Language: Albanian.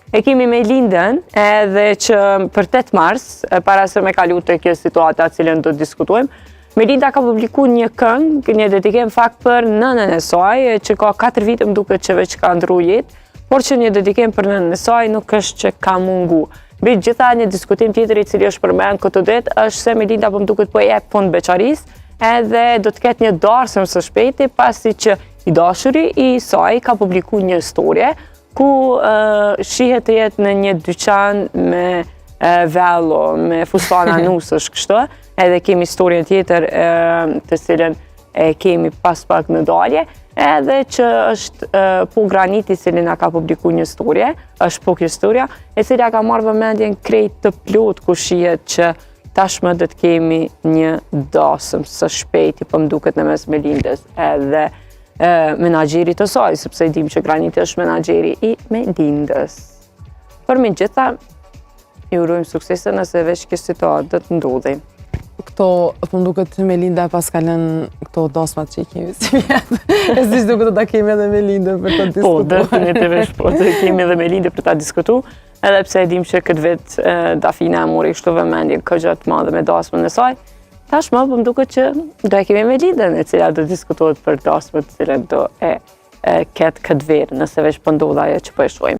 E kemi Melindën edhe që për 8 mars, para se me kalu te kjo situata cilën do të diskutojmë, Melinda ka publiku një këngë, një dedikim fakt për nënën e saj, që ka 4 vite më duket që veç ka ndru jetë, por që një dedikim për nënën e saj nuk është që ka mungu. Mbi gjitha një diskutim tjetër i cili është përmend këto ditë është se Melinda po më duket po i jep fund beqarisë, edhe do të ketë një darsëm së shpejti, pasi që i dashuri i saj ka publiku një storje, ku shihet të jetë në një dyqan me vello, me fustana nusësh kështu, edhe kemi storjen tjetër të cilën e kemi pas pak në dalje, edhe që është po Graniti i cili na ka publiku një storje, është po kjo storja, e cila ka marrë vëmendjen krejt të plot ku shihet që tashmë do të kemi një dasëm së shpejti, po më duket në mes Melindës edhe menaxherit të saj, sepse i dim që Graniti është menaxheri i Melindës. Për me gjitha, i urojmë suksese nëse veç kjo situatë do të ndodhi. Këto, po më duket Melinda e pas ka lënë këto dasmat që i kemi si vjetë. E si që duket do ta kemi edhe Melindën për të Po, diskutuar. definitivisht, po, do kemi edhe Melindën për ta diskutu, edhe pse e dim që këtë vit Dafina e mori kështu vëmendjen këgja të madhe me dasmën e saj. Tashmë, po më duket që do e kemi Melindën, e cila do diskutohet për dasmën të cilën do e, e ketë këtë verë, nëse veç po ndodh ajo që po e shohim.